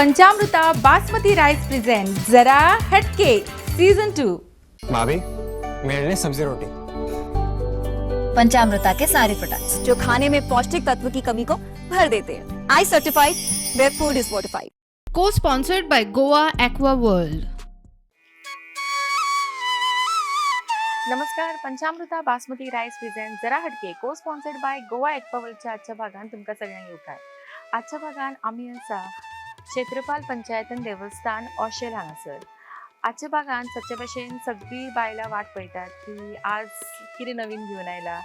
पंचामृता basmati rice present जरा हटके season 2. भाभी, मेरे लिए सब्जी रोटी. पंचामृता के सारे प्रोडक्ट्स जो खाने में पौष्टिक तत्व की कमी को भर देते हैं. I certified, where food is fortified. Co-sponsored by Goa Aqua World. नमस्कार. पंचामृता बासमती राईस प्रेझेंट जरा हटके को स्पॉन्सर्ड बाय गोवा एक्वावर्ल्डच्या आजच्या भागान तुमकां सगळ्यांक येवकार. आजच्या भागान आमी आसा क्षेत्रपाल पंचायतन देवस्थान, ओशेल हांगासर. आजच्या भागान सदचे भशेन सगळीं बायलां वाट पळयतात की आज कितें नवीन घेवन आयला.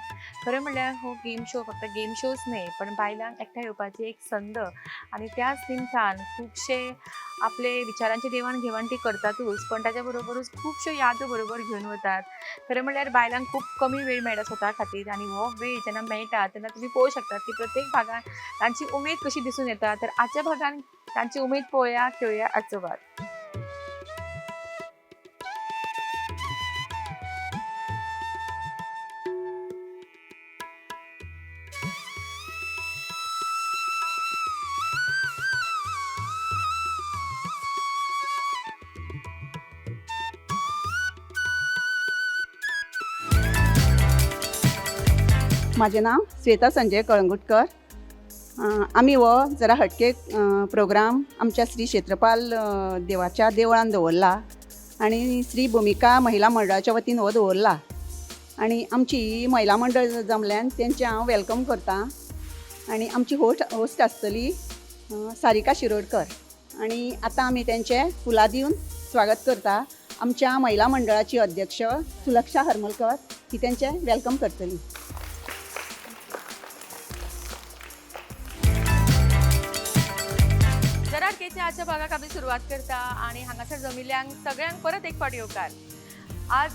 खरें म्हणल्यार हो गेम शो फक्त गेम शोच न्हय, पण बायलांक एकठांय येवपाची एक संद आनी त्याच निमतान खुबशे आपले विचारांचे देवाण घेवाण ती करतातूच, पण ताच्या बरोबरूच खुबश्यो याद्यो बरोबर घेवन वतात. खरें म्हणल्यार बायलांक खूब कमी वेळ मेळटा स्वता खातीर आनी हो वेळ जेन्ना मेळटा तेन्ना तुमी पळोवंक शकतात की प्रत्येक भागान तांची उमेद कशी दिसून येता. तर आजच्या भागान तांची उमेद पळोवया, खेळया आजचो भाग. माझे नाव श्वेता संजय कळंगुटकर. आमी हो जरा हटके प्रोग्राम आमच्या श्री क्षेत्रपाल देवाच्या देवळान दवरला आनी श्री भुमिका महिला मंडळाच्या वतीन हो दवरला आनी आमची ही महिला मंडळ जमल्यान तेंचें हांव welcome करता आनी आमची होस्ट होस्ट आसतली सारिका शिरोडकर आनी आतां आमी तेंचें फुलां दिवन स्वागत करता. आमच्या महिला मंडळाची अध्यक्ष सुलक्षा हरमलकर ही तेंचें welcome करतली. जरा हटकेच्या आजच्या भागाक आमी सुरवात करता आनी हांगासर जमिल्ल्यांक सगळ्यांक परत एक फावट येवकार. आज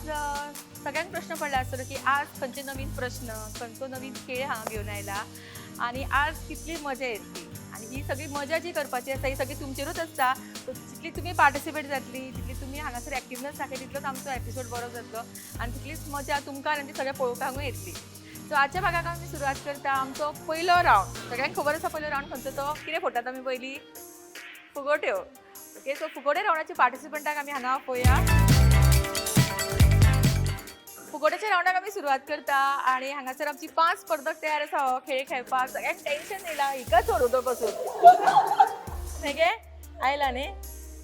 सगळ्यांक प्रश्न पडला आसतलो की आज खंयचे नवीन प्रश्न, खंयचो नवीन खेळ हांगा घेवन आयला आनी आज कितली मजा येतली. आनी ही सगळी मजा जी करपाची आसा ही सगळी तुमचेरूच आसता. सो जितली तुमी पार्टिसिपेट जातली, तितली तुमी हांगासर एक्टिवनेस दाखयली, तितलोच आमचो एपिसोड बरो जातलो आनी तितलीच मजा तुमकां आनी सगळ्या पळोवपाकूय येतली. सो आजच्या भागाक आमी सुरवात करता. आमचो पयलो रावंड सगळ्यांक खबर आसा. पयलो रावंड खंयचो तो? कितें फोडटात आमी पयलीं? फुगोट्यो. ओके, सो फुगोटे रावंडाच्या पार्टिसिपंटाक आमी हांगा आपोवया. फुगोट्याच्या रावंडाक आमी सुरवात करता आनी हांगासर आमची 5 स्पर्धक तयार आसा हो खेळ खेळपाक. सगळ्यांक टेन्शन येयला, हिका सोडोवचो पसून न्ही गे आयला न्ही.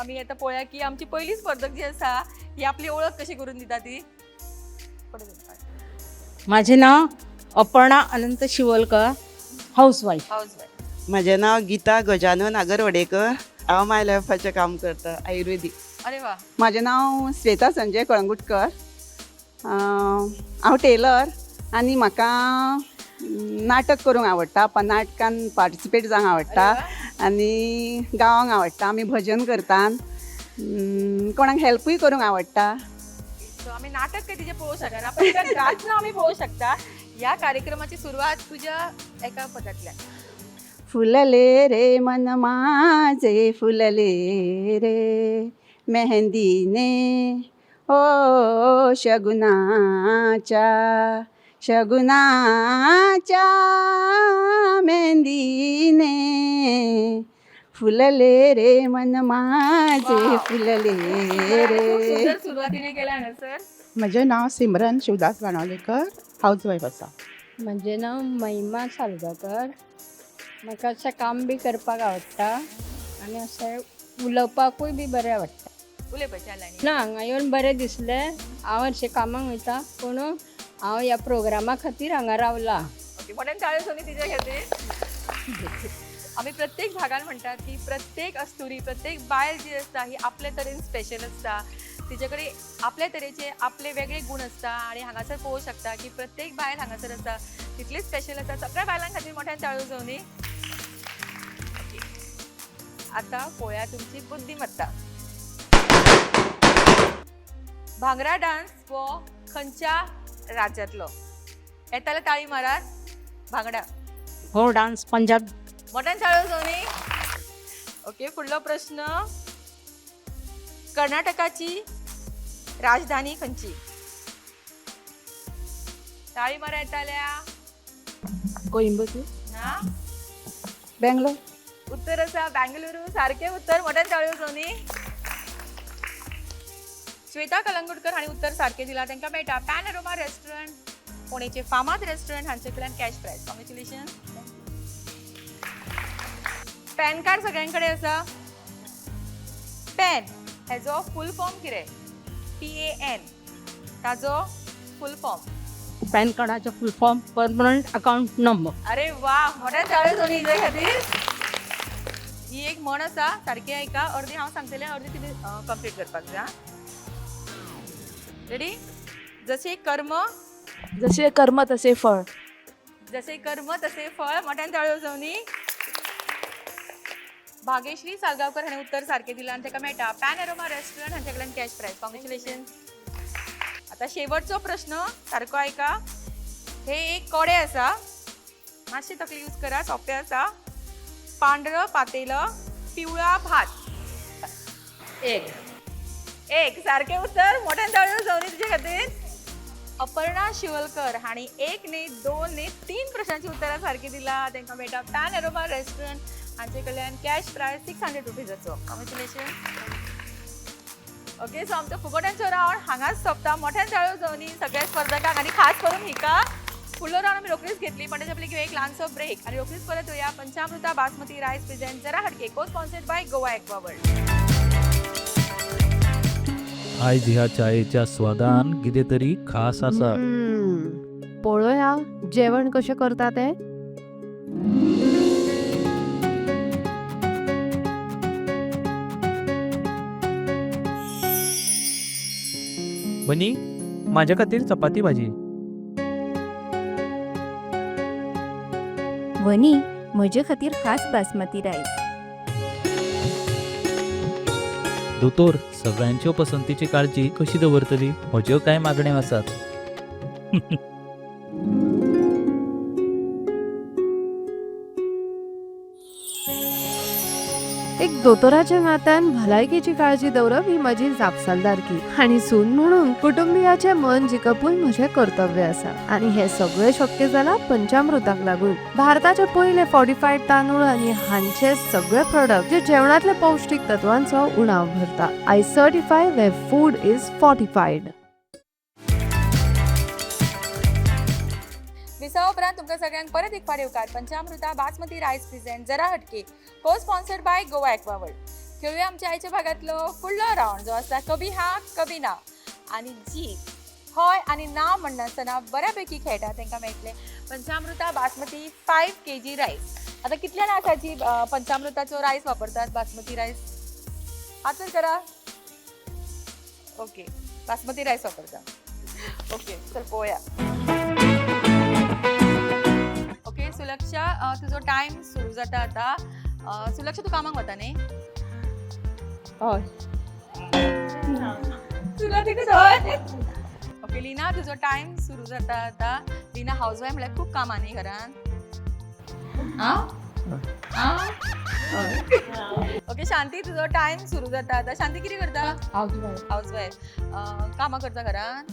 आमी आतां पळोवया की आमची पयली स्पर्धक जी आसा ही आपली ओळख कशी करून दिता ती. माझे नाव अपर्णा अनंत शिवलकर, हाऊसवाईफ. हाऊसवाईफ. म्हजें नांव गीता गजानन आगरवडेकर. हांव माय लायफाचें काम करता, आयुर्वेदीक. अरे वा. माझे नाव श्वेता संजय कळंगुटकर. हांव टेलर आनी म्हाका नाटक करूंक आवडटा, पण नाटकान पार्टिसिपेट जावंक आवडटा आनी गावंक आवडटा. आमी भजन करतात, कोणाक हेल्पूय करूंक आवडटा. सो आमी नाटक काय तिचें पळोवंक शकना, पण तिका गातना आमी पळोवंक शकता. ह्या कार्यक्रमाची सुरवात तुज्या एका पदांतल्यान. फुलले रे मन माझे फुलले रे मेहंदीने, ओ शगुनाच्या शगुनाच्या मेहंदीने, फुलले रे मन माझे वाव. फुलले खूप रे. सुंदर सुरवातीने केला ना सर. म्हजें नांव सिमरन शिवदास बाणावलेकर, हावज वायफ आसा. म्हजें नांव महिमा सालगांवकर. म्हाका अशें काम बी करपाक आवडटा आनी अशें उलोवपाकूय बी बरें आवडटा. उलयपाचें आलां. ना, हांगा येवन बरें दिसलें. हांव हरशीं कामाक वयता, पूण हांव ह्या प्रोग्रामा खातीर हांगा रावलां. ओके, मोठ्यान टाळयो सोनी तिच्या खातीर. आमी प्रत्येक भागान म्हणटात की प्रत्येक अस्तुरी, प्रत्येक बायल जी आसता ही आपले तरेन स्पेशल आसता. तिचे कडेन आपले तरेचे आपले वेगळे गूण आसता आनी हांगासर पळोवंक शकता की प्रत्येक बायल हांगासर आसा तितलीच स्पेशल आसा. सगळ्या बायलां खातीर मोठ्यान टाळयो जावनी. आतां पळोवया तुमची बुद्धिमत्ता. भांगरा डान्स हो खंयच्या राज्यांतलो? येताले ताळी मारात. भांगडा. हो डान्स पंजाब. मोठ्यान टाळयो जावनी. ओके, फुडलो प्रश्न. कर्नाटकाची राजधानी खंयची? ताळी मारा येताल्या. कोइंबतूर. हा. बेंगलोर. उत्तर आसा बेंगलुरू. सारकें उत्तर. मोठ्यान ताळयो जावनी. श्वेता कलंगुटकर हांणी उत्तर सारकें दिलां. तांकां मेळटा पॅनरोमा रेस्टॉरंट, पुणेचे फामाद रेस्टॉरंट हांचे कडल्यान cash prize. Congratulation. PAN card सगळ्यां कडेन आसा. पॅन हेजो फूल फॉर्म कितें? PAN ताजो फूल फॉर्म. पॅन कार्डाचो full form permanent account number. अरे वा, मोठ्या ताळयो जावनी हिजे खातीर. ही एक म्हण आसा, सारकी आयका. अर्दी हांव सांगतलें, अर्दी तुमी कंप्लीट करपाक जाय. रेडी? जशें कर्म जसे कर्म तसे फळ. जसे कर्म तसे फळ. मोठ्यान ताळयो जावनी. भाग्यश्री सालगांवकर हाणें उत्तर सारकें दिलां आनी ताका मेळटा पॅनरोमा रेस्टॉरंट हांचे कडल्यान कॅश प्रायज. कॉंग्रेच्युलेशन. आतां शेवटचो प्रश्न, सारको आयका. हे एक कोडे आसा, मातशी तकली यूज करा, सोंपें आसा. पांढरं पातेलं पिवळा भात. एक. एक सारकें उत्तर. मोठ्यान ताळयो जावनी तुजे खातीर. अपर्णा शिवलकर हांणी एक न्ही, दोन न्ही, तीन प्रश्नांची उत्तरां सारकी दिला. तांकां मेळटा पॅनरोमा रेस्टॉरंट हांचे कडल्यान कॅश प्रायज 600 रुपीजाचो. कॉंग्रेच्युलेशन. ओके, सो आमचो फुगोट्यांचो रावंड हांगाच सोंपता. मोठ्यान ताळयो जावनी सगळ्या स्पर्धकांक आनी खास करून हिका. फुडलो रावंड आमी रोखडीच घेतली, पण ताच्या पयलीं घेवया एक ल्हानसो ब्रेक आनी रोखडीच परत येवया. पंचामृता बासमती रायस प्रेझेंट जरा हटके, co sponsored by Goa aqua world. आयज ह्या चायेच्या स्वादान कितें तरी खास आसा. पळोवया जेवण कशें करता तें. वनी, म्हाज्या खातीर चपाती भाजी. वनी, म्हजे खातीर खास बासमती रायस. दोतोर, सगळ्यांच्यो पसंतीची काळजी कशी दवरतली? म्हज्यो कांय मागण्यो आसात. एक दोतोराच्या नात्यान भलायकेची काळजी दवरप ही म्हजी जापसालदारकी आनी सून म्हणून कुटुंबियाचें मन जिखपूय म्हजें कर्तव्य आसा आनी हें सगळें शक्य जालां पंचामृताक लागून. भारताचे पयले फॉर्टिफायड तांदूळ आनी हांचे सगळे प्रोडक्ट जे जेवणांतले पौश्टीक तत्वांचो उणाव भरता. I certify where food is fortified. विसवा उपरांत तुमकां सगळ्यांक परत एक फावट येवकार. पंचामृता बासमती रायस प्रेझेंट जरा हटके, co sponsored by Goa aqua world. खेळूया आमच्या आयच्या भागांतलो फुडलो रावंड जो आसा कभी हा कभी ना. आनी जी हय आनी ना म्हणनासतना बऱ्यापैकी खेळटा तांकां मेळटलें पंचामृता बासमती 5 kg rice. आतां कितल्या जाण आसा जी पंचामृताचो रायस वापरतात, बासमती रायस? हात वयर करा. ओके, बासमती रायस वापरता. ओके, चल पळोवया. ओके सुलक्षा, तुजो टायम सुरू जाता आता. सुलक्षा, तूं कामाक वता न्ही? हय. तुला हय. ओके लीना, तुजो टायम सुरू जाता आता. लीना हाऊस वायफ म्हळ्यार खूब कामां न्ही घरान? आ आ ओके शांती, तुजो टायम सुरू जाता आता. शांती कितें करता? House wife. House wife. कामां करता घरान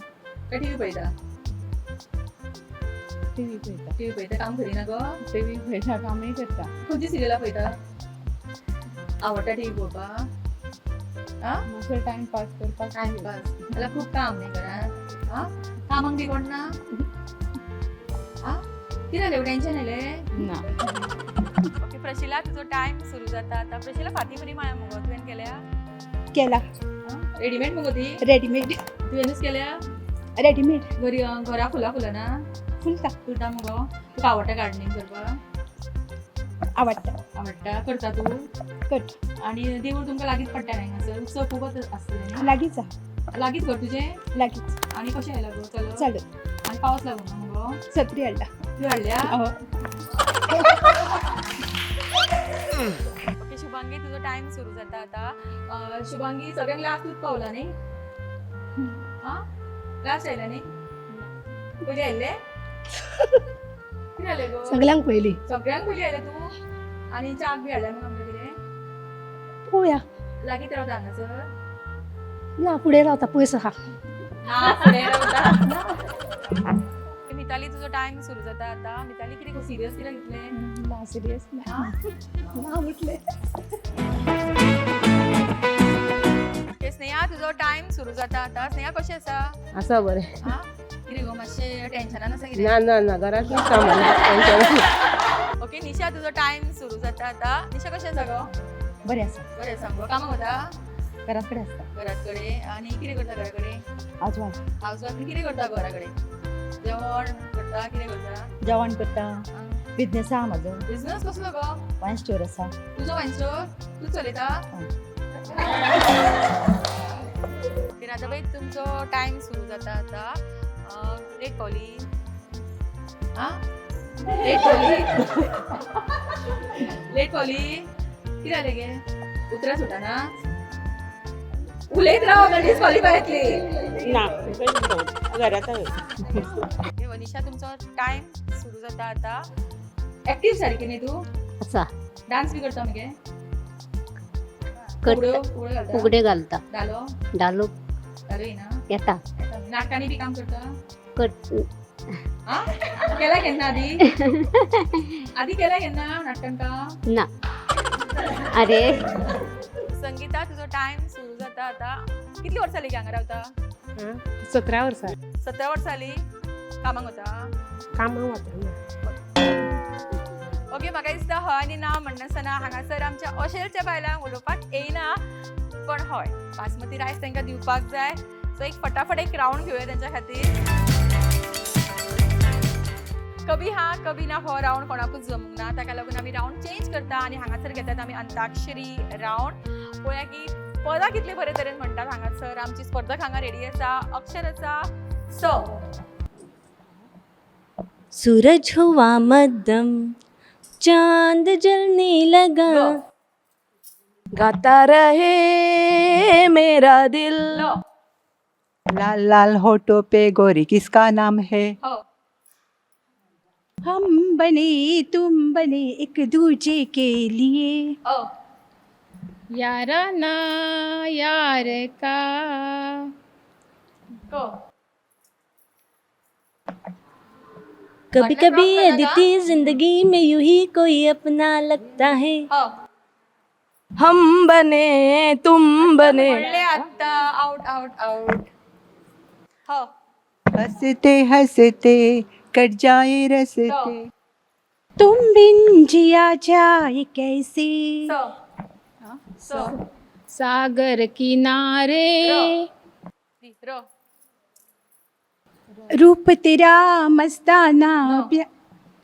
काय टीव्ही पळयता? टीव्ही पळयता. टीव्ही पळयता. काम करिना गो? टीव्ही पळयता, कामूय करता. खंयची सिरियलां पळयता? आवडटा टीव्ही पळोवपाक? आ मातसो टायम पास करपाक. टायमपास जाल्यार खूब काम न्ही घरान? आ कामाक बी कोण ना? आ कितें जालें, टेन्शन येयलें? ना. ओके प्रशिला, तुजो टायम सुरू जाता आतां. प्रशिला, फाती बरी माळ्या मुगो तुवें केल्या? केला. रेडीमेड मुगो ती? रेडीमेड. तुवेंनूच केल्या? रेडीमेड. बरी घरा फुलां फुलना? फुलता. फुलता मुगो. तुका आवडटा गार्डनिंग करपाक? आवडटा. आवडटा. करता तूं? करता. आनी देवूळ तुमकां लागींच पडटा न्ही हांगासर? उत्सव खूब आसतले न्ही? लागींच आहा. लागींच घर तुजें? लागींच. आनी कशें आयला गो चलत? चलत. आनी पावस लागूना मुगो? सत्री हाडला. तूं हाडल्या? हय. ओके शुभांगी, तुजो टायम सुरू जाता आता. शुभांगी, सगळ्यांक लास्टूच पावला न्ही? आं, लास्ट आयला न्ही? पयलीं आयिल्ले? कितें जालें गो? सगळ्यांक पयली. सगळ्यांक पयलीं आयला तूं. आनी च्याक बी हाडल्या मग आमकां कितें? पळोवया. लागींच रावता हांगासर? ना, फुडें रावता, पयस आहा. ना, फुडें रावता. मिता. मिताली, तुजो टायम सुरू जाता आता. मिताली, कितें सिरियस कित्याक इतलें? ना, सिरियस ना. ना म्हटलें. ओके स्नेहा, तुजो टायम सुरू जाता आता. स्नेहा, कशें आसा? आसा बरें. आं, कितें गो, मातशें टेन्शनान आसा कितें? ना ना ना, घरांतलीच कामां. ओके निशा, तुजो टायम सुरू जाता आता. निशा, कशें आसा गो? बरें आसा. बरें आसा गो. कामाक वता? घरात कडेन आसता. घरात कडेन. आनी कितें करता घरा कडेन? House wife. House wife. कितें करता घरा कडेन? जेवण करता, कितें करता? जेवण करता. बिजनेस आहा म्हाजो. बिझनस कसलो गो? वायन स्टोर आसा. तुजो वायन स्टोर तूं चलयता? ओके राधाबाई, तुमचो टायम सुरू जाता आता. लेट पावली आं, लेट पावली, लेट पावली. कितें जालें गे? उतरां सुटना? उलयत राव, डिस्क्वॉलिफाय जातली. ना, घरात. ओके वनिशा, तुमचो टायम सुरू जाता आता. एक्टीव सारकी न्ही तूं? आसा. डान्स बी करता मगे? करता. फुगड्यो फुगड्यो घालता? फुगड्यो घालता. धालो? धालो. धालो येना? येता. येता. नाटकांनी बी काम करता? कर. आ, केला केन्ना आदी? आदी केला केन्ना नाटकान काम? ना. अरे. संगीता, तुजो टायम सुरू जाता आता. कितली वर्सां जाली हांगा रावता? 17 वर्सां. 17 वर्सां जाली. कामाक वता? कामाक वता. ओके, म्हाका दिसता हय आनी ना म्हणनासतना हांगासर आमच्या ऑशेलच्या बायलांक उलोवपाक येयना, पण हय, बासमती रायस तांकां दिवपाक जाय. सो एक फटाफट एक रावंड घेवया तेंच्या खातीर. कभी हा कभी ना हो रावंड कोणाकूच जमूंक ना, ताका लागून आमी रावंड चेंज करता आनी हांगासर घेतात आमी अंताक्षरी रावंड. पळोवया की पदां कितले बरे तरेन म्हणटात. हांगासर आमची स्पर्धक हांगा रेडी आसा. अक्षर आसा स. सूरज हुआ मध्यम, चांद जलने लगा. ग. गाता रहे मेरा दिल. ल. लाल लाल होठों पे गोरी किसका नाम है? ह. हम बने तुम बने एक दूजे के लिए. अ. याराना यार का. क. कभी मतलब कभी रॉक करना था? अदिति जिंदगी में यूं ही कोई अपना लगता है. ह. हम बने तुम बने. म्हणले आता. Out out out. ह. हंसते हंसते कट जाए रस्ते. तुम बिन जिया जाए कैसे. स स. सागर किनारे. र. रूप तेरा मस्ताना. नो.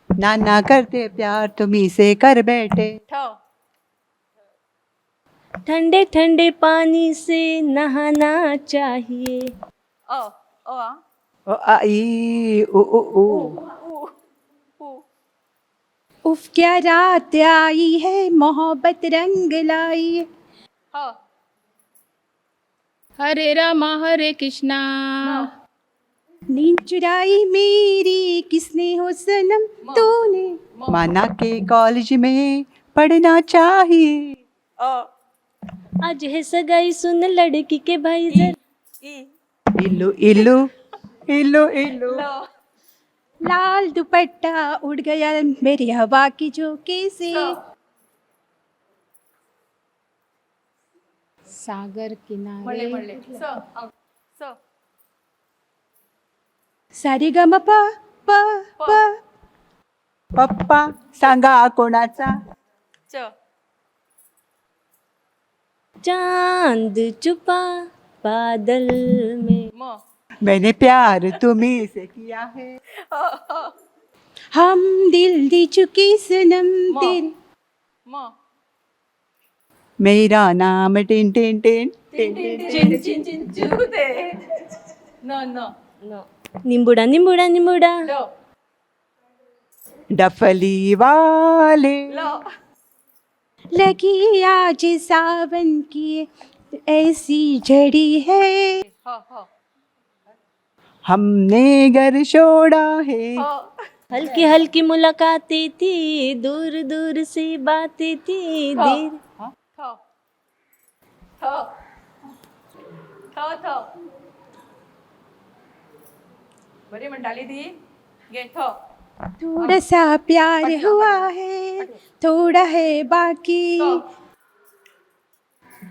ना ना करते प्यार तुम्ही से कर बैठे. ठ. ठंडे ठंडे पानी से नहाना चाहिए. अ अ आ. ओ आ ई उ उ उ. उ उ. उफ क्या रात आई है, मोहब्बत रंग लाई है. ह. हरे रामा हरे कृष्णा. नींद चुराई मेरी किसने हो सनम तूने. माना के कॉलेज में पढ़ना चाहिए. अ. आज है सगाई सुन लड़की के भाई जरा. ई. इल्लू इल्लू इल्लू इल्लू. ल. लाल दुपट्टा उड़ गया मेरी हवा की झोंके से. सागर म्हणले किनारे. म्हणले. स आउट. स. सारे ग म प प प. पप्पा सांगा कोणाचा. च. चांद छुपा बादल में. म. मैंने प्यार तुम्ही से किया है. अ, अ. हम दिल दे चुके सनम म. तेरे. म. मेरा नाम tin tin tin tin tin. चिन चिन चिन चिन ते न न. निंबुडा निंबुडा निंबुडा. ड. डफली वाले. ल. लगी आज सावन की ऐसी झड़ी है. ह ह. हमने घर छोड़ा है. ह. हल्की हल्की मुलाकातें थी, दूर दूर से बातें थी. थ. धीरे थ थ थ थ. बरी म्हणटाली ती. घे थो. थोड़ा सा प्यार हुआ है, थोड़ा है बाकी.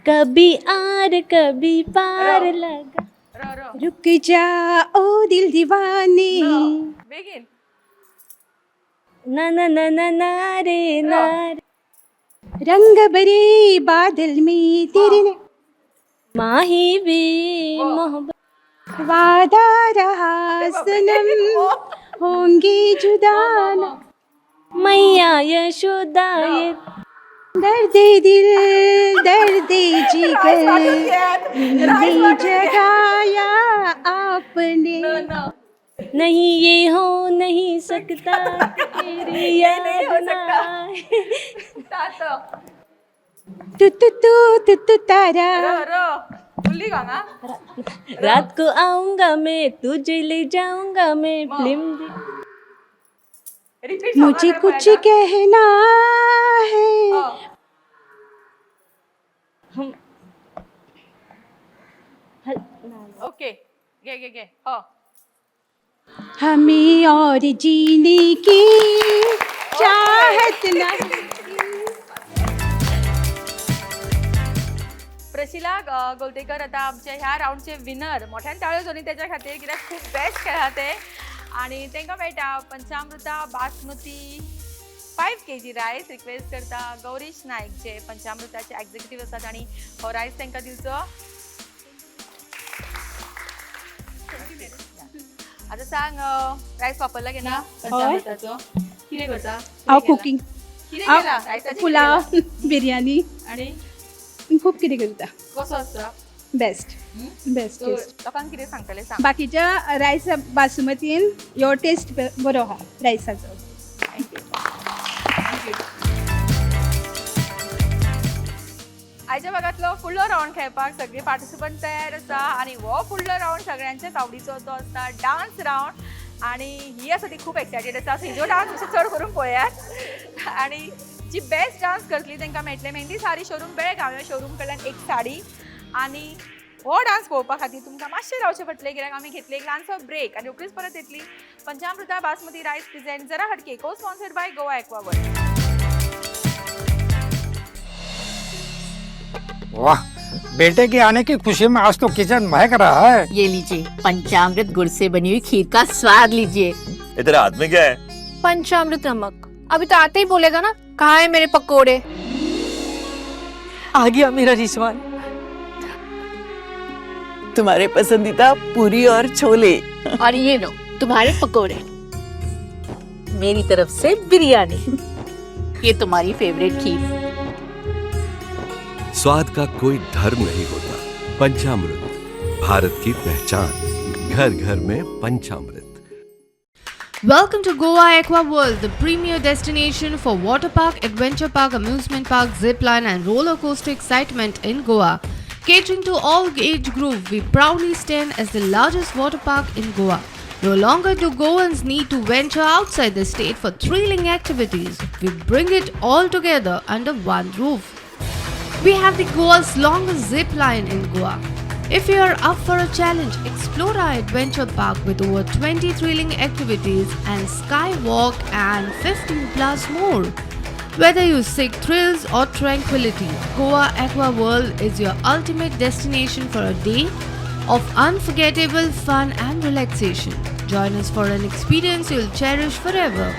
कभी are कभी पार लगा. र र. रुक जा ओ दिल दीवाने. बेगीन. ना ना ना ना ना रे ना रे. रंग भरे बादल में तेरे ने माही वे मोहब्बत. वादा रहा सनम, होंगे जुदा ना. मैया यशोदा ये. दर्द दिल दर्द जिगर ने जगाया आपने. नहीं ये हो नहीं सकता, तेरी याद हो ना आए. ता त. तू तू तू तू तू तारा. र र उरली हांगा. रात को आऊंगा मैं तुझे ले जाऊंगा मैं फिल्म. रिपीट. मुझे कुछ कहना है. हम ओके, घे घे घे. हो. हमें और जीने की चाहत ना. प्रशिला गोलतेकर आता आमच्या ह्या राऊंडचे विनर. मोठ्यान टाळयो जोनी त्याच्या खातीर, कित्याक खूप बेस्ट खेळा ते आणि तांकां मेळटा पंचामृता बासमती 5 kg rice. Request करता गौरीश नायक जे पंचामृताचे एक्झिक्युटीव आसात आणि हो रायस तांकां दिवचो. आता सांग, रायस वापरला की ना पंचामृताचो? कितें करता? हांव कुकींग. कितें केला रायसाचें? पुलाव, बिर्याणी. आणि खूब कितें करता. कसो आसता? Best best taste. लोकांक कितें सांगतलें, सांग. बाकीच्या रायस बासमतीन यो टेस्ट बरो आहा रायसाचो. आयच्या भागातलो फुडलो रावंड खेळपाक सगळी पार्टिसिपंट तयार आसा आणि हो फुडलो रावंड सगळ्यांच्याच आवडीचो तो आसता डान्स रावंड आणि ही आसा ती खूप एक्सायटेड आसा. सो हिजो डान्स मातसो चड करून पळयात आणि जी बेस्ट डान्स करतली तांकां मेळटलें मेहंदी साडी शोरूम बेळगांव ह्या शोरूम कडल्यान एक साडी. आणि हो डान्स पळोवपा खातीर तुमकां मातशें रावचें पडटलें, कित्याक आमी घेतले एक ल्हानसो ब्रेक आनी रोखडीच परत येतली. पंचामृता बासमती रायस प्रिझेंट जरा हटके, co sponsored by Goa aqua world. वाह, बेटे के आने की खुशी में आज तो किचन महक रहा है. ये लीजिए, पंचामृत गुड़ से बनी हुई खीर का स्वाद लीजिए. ये तेरे हाथ में क्या है? पंचामृत नमक. अभी तो आते ही बोलेगा ना, कहाँ है मेरे पकोड़े. आ गया मेरा रिजवान, तुम्हारे पसंदीदा पूरी और छोले. और ये लो तुम्हारे पकोड़े. मेरी तरफ से बिरयानी. ये तुम्हारी फेवरेट खीर. स्वाद का कोई धर्म नहीं होता. पंचामृत, भारत की पहचान. घर घर में पंचामृत. Welcome to Goa Aqua World, the premier destination for water park, adventure park, amusement park, zip line, and roller coaster excitement in Goa. Catering to all age group, we proudly stand as the largest water park in Goa. No longer do Goans need to venture outside the state for thrilling activities. We bring it all together under one roof. We have the Goa's longest zip line in Goa. If you are up for a challenge, explore our adventure park with over 20 thrilling activities and skywalk and 15 plus more. Whether you seek thrills or tranquility, Goa Aqua World is your ultimate destination for a day of unforgettable fun and relaxation. Join us for an experience you'll cherish forever.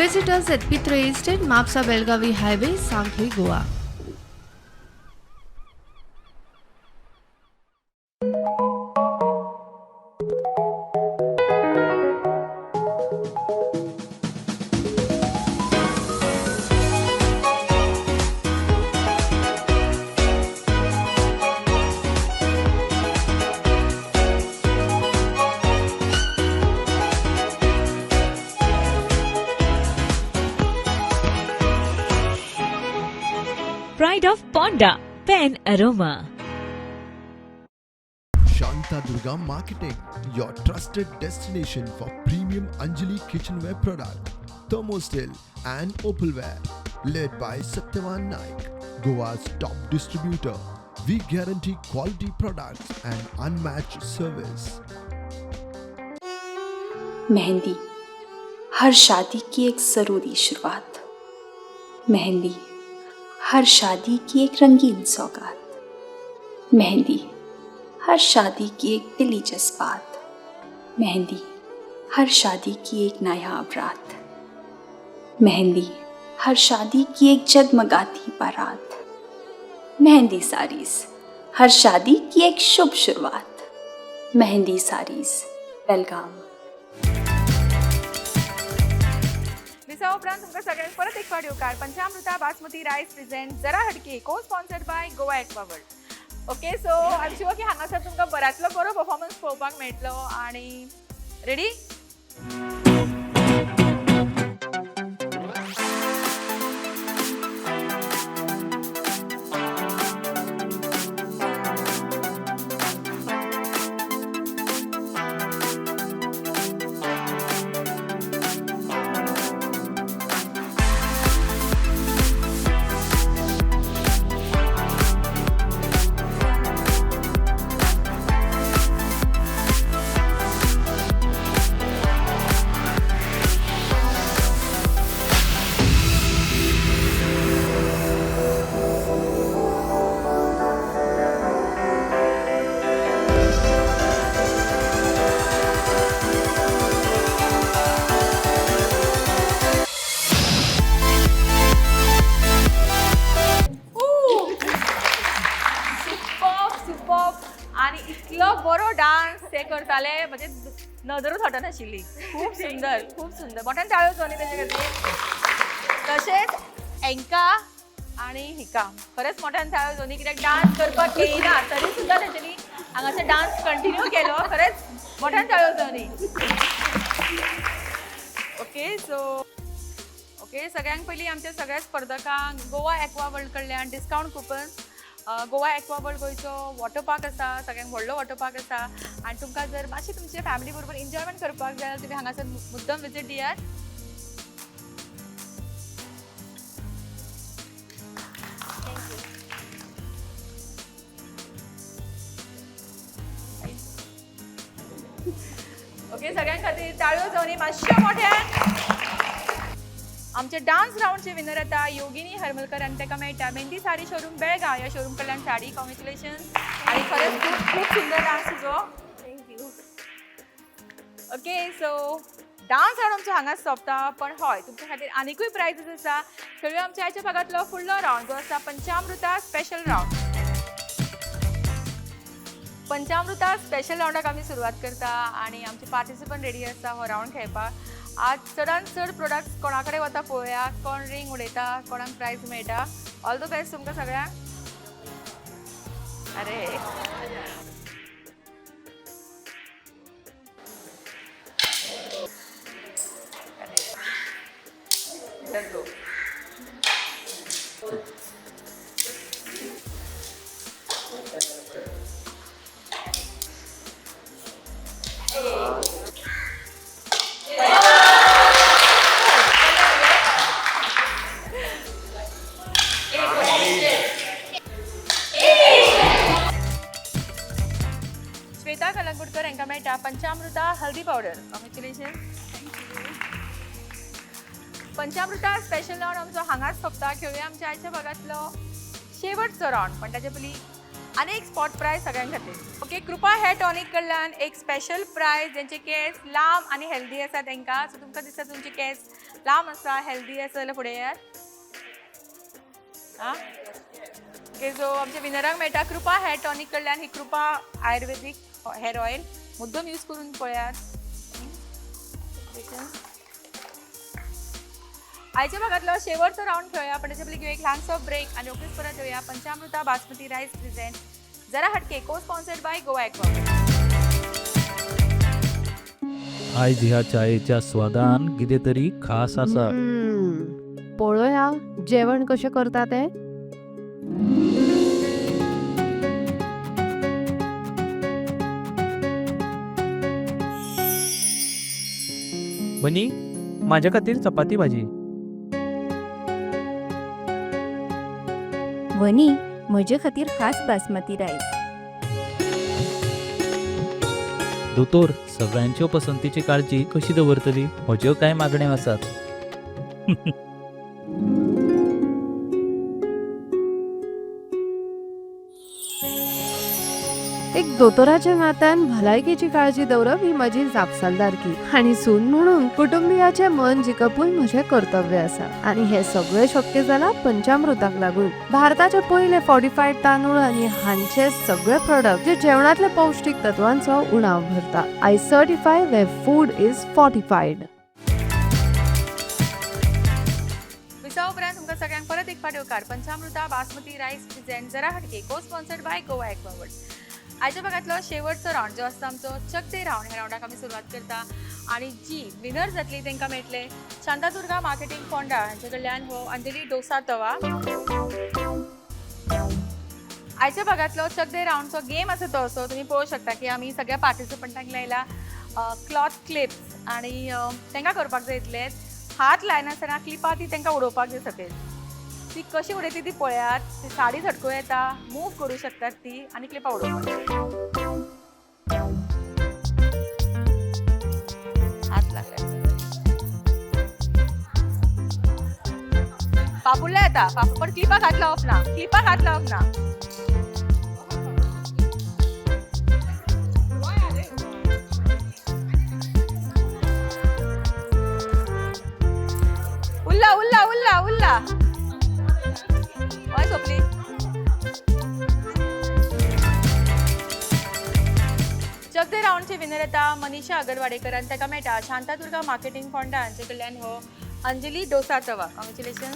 Visit us at Pitre Estate, Mapsa Belgavi Highway, Sankhli, Goa. Pride of Ponda, Pen Aroma. Shanta Durga Marketing, your trusted destination for premium Anjali kitchenware product, thermosteel and opalware. Led by Satyavan Naik, Goa's top distributor. We guarantee quality products and unmatched service. Mehndi हर शादी की एक ज़रूरी शुरुआत। मेहंदी हर शादी की एक रंगीन सौगात। मेहंदी हर शादी की एक दिली जज्बात। मेहंदी हर शादी की एक नायाब रात। मेहंदी हर शादी की एक जगमगाती बारात। मेहंदी साड़ीज हर शादी की एक शुभ शुरुआत। मेहंदी साड़ीज, बेलगाम। दिसा उपरांत तुमकां सगळ्यांक परत एक फावट येवकार पंचामृता बासमती रायस प्रेझेंट जरा हटके, co sponsored by Goa Aquaworld. Okay, so I am sure की हांगासर तुमकां बऱ्यांतलो बरो परफॉर्मन्स पळोवपाक मेळटलो आनी रेडी. सुपर सुपर आणि इतलो बरो डान्स ते करताले, म्हणजे नजरूच हटनाशिल्ली. खूब सुंदर, खूब सुंदर. मोठ्यान टाळयो जावनी तेजे खातीर. तशेंच एंका आनी हिका खरेंच मोठ्यान टाळयो जावनी, कित्याक डान्स करपाक येयना तरी सुद्दां तेंच्यांनी हांगासर डान्स कंटिन्यू केलो. खरेंच मोठ्यान टाळयो जावनी. ओके, सो ओके, सगळ्यांक पयलीं आमच्या सगळ्या स्पर्धकांक गोवा एक्वा वर्ल्ड कडल्यान discount coupon. Goa aqua world गोंयचो वॉटर पार्क आसा, सगळ्यांक व्हडलो वॉटर पार्क आसा आनी तुमकां जर मातशें तुमच्या फॅमिली बरोबर एन्जॉयमेंट करपाक जाय जाल्यार तुमी हांगासर मुद्दम विजीट दियात. ओके, सगळ्यां खातीर टाळयो जावनी मातश्या मोठ्यान. आमचे डान्स रावंडचे विनर आता योगिनी हरमलकर आनी ताका मेळटा मेहंदी साडी शोरूम बेळगांव ह्या शोरूम कडल्यान साडी. कॉंग्रेच्युलेशन आनी खरेंच खूब खूब सुंदर डान्स तुजो. Thank you. Okay, so dance round आमचो हांगाच सोंपता, पण हय तुमच्या खातीर आनिकूय प्रायजीस आसा. खेळुया आमच्या आयच्या भागांतलो फुडलो रावंड जो आसा पंचामृता स्पेशल रावंड. पंचामृता स्पेशल रावंडाक आमी सुरवात करता आनी आमचे पार्टिसिपंट रेडी आसा हो रावंड खेळपाक. आज चडान चड प्रोडक्ट्स कोणा कडेन वता पळोवया, कोण रिंग उडयता, कोणाक प्रायज मेळटा. ऑल the best तुमकां सगळ्यांक. अरे श्वेता कलंगुटकर हांकां मेळटा पंचामृता हल्दी पावडर. कॉंग्रेच्युलेशन. पंचामृता स्पेशल रावंड आमचो हांगाच सोंपता. खेळुया आमच्या आयच्या भागांतलो शेवटचो रावंड, पण ताचे पयलीं आनी एक स्पॉट प्रायज सगळ्यां खातीर. ओके, कृपा हेअर टॉनीक कडल्यान एक स्पेशल प्रायज जेंचे केंस लांब आनी हेल्दी आसा तांकां. सो तुमकां दिसता तुमचे केंस लांब आसा, हेल्दी आसा जाल्यार फुडें येयात. आं, ओके, सो आमच्या विनराक मेळटा कृपा हेअर टॉनीक कडल्यान ही कृपा आयुर्वेदीक हेअर ऑयल. मुद्दम यूज करून पळयात. आयच्या भागांतलो शेवटचो रावंड खेळुया, पण ताचे पयलीं घेवया एक ल्हानसो ब्रेक आनी रोखडीच परत येवया पंचामृता बासमती रायस प्रेझेंट जरा हटके, co sponsored by Goa aqua. आयज ह्या चायेच्या स्वादान कितें तरी खास आसा. पळोवया जेवण कशें करता तें. बनी, म्हाज्या खातीर चपाती भाजी. वनी, म्हजे खातीर खास बासमती रायस. दोतोर, सगळ्यांच्यो पसंतीची काळजी कशी दवरतली? म्हज्यो कांय मागण्यो आसात. एक दोतोराच्या नात्यान भलायकेची काळजी दवरप ही म्हजी जापसालदारकी आनी सून म्हणून कुटुंबियाचें मन जिखपूय म्हजें कर्तव्य आसा आनी हें सगळें शक्य जालां पंचामृताक लागून. भारताचे पयले फॉर्टिफायड तांदूळ आनी हांचे सगळे प्रोडक्ट जे जेवणांतल्या पौश्टीक तत्वांचो उणाव भरता. I certify where food is fortified. विसा उपरांत तुमकां सगळ्यांक परत एक फावट येवकार. पंचामृता बासमती रायस प्रिझेंट जरा हटके, को स्पॉन्सर्ड बाय गोवा एक्वावर्ड. आयच्या भागांतलो शेवटचो रावंड जो आसता आमचो चकते रावंड, ह्या रावंडाक आमी सुरवात करता आनी जी विनर जातली तांकां मेळटले शांतादुर्गा मार्केटींग फोंडा हांचे कडल्यान हो अंजली डोसा तवा. आयच्या भागांतलो चकदे रावंडचो गेम आसा तो असो, तुमी पळोवंक शकता की आमी सगळ्या पार्टिसिपंटांक लायला क्लॉथ क्लिप्स आनी तांकां करपाक जाय इतलेंच, हात लायनासतना क्लिपां ती तांकां उडोवपाक जाय सकयल. ती कशी उडयतली ती पळयात. ती साडी झटको येता, मूव करूं शकतात ती आनी क्लिपां उडोवपाक. हात लागले पापुडल्या येता पापू, पण क्लिपाक हात लावप ना, क्लिपाक हात लावप ना. उल्ला उल्ला उल्ला उल्ला हय सोंपली. चकदे रावंडचे विनर येता मनीषा अगरवाडेकर आनी ताका मेळटा शांतादुर्गा मार्केटींग फोंडा हांचे कडल्यान हो अंजली डोसा तवा. कॉंग्रेच्युलेशन.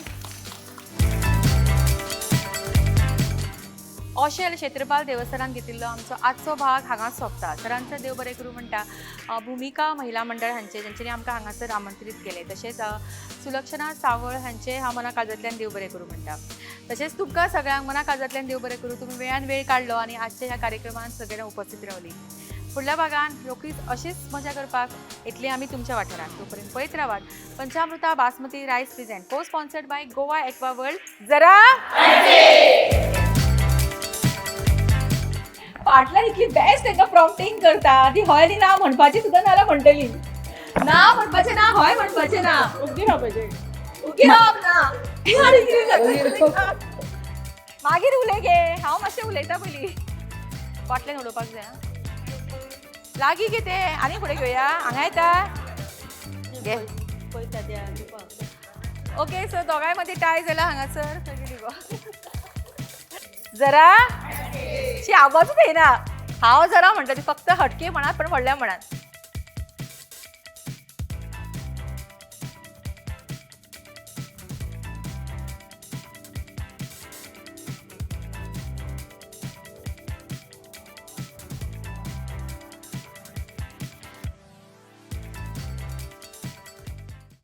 ओशेल क्षेत्रपाल देवस्थानान घेतिल्लो आमचो आजचो भाग हांगाच सोंपता. सरांचो देव बरें करूं म्हणटा भुमिका महिला मंडळ हांचे, जेंच्यांनी आमकां हांगासर आमंत्रीत केलें. तशेंच सुलक्षणा सावळ हांचे हांव मना काळजांतल्यान देव बरें करूं म्हणटा. तशेंच तुमकां सगळ्यांक मना काळजांतल्यान देव बरें करूं, तुमी वेळान वेळ काडलो आनी आजच्या ह्या कार्यक्रमांत सगळ्यांना उपस्थित रावली. फुडल्या भागान रोखडीच अशीच मजा करपाक येतली आमी तुमच्या वाठारांत. तोपर्यंत पळयत रावात Panchamruta basmati rice present co sponsored by Goa aqua world. जरा फाटल्यान इतली बेस्ट तांकां प्रॉम्प्टींग करता ती हय आनी ना म्हणपाची सुद्दां नाल्यार म्हणटली. ना म्हणपाचें ना, हय म्हणपाचें ना, उगी रावपाचें, उगी रावप ना. आनी कितें जाता? मागीर उलय गे, हांव मातशें उलयता पयलीं. फाटल्यान उलोवपाक जाय. लागीं कितें आनी फुडें घेवया, हांगा येता घे. ओके, सो दोगांय मदीं टाय जाला हांगासर. जरा शी आवाजूच येना. हांव जरा म्हणटा ती फक्त हटके म्हणात पण व्हडल्या म्हणात.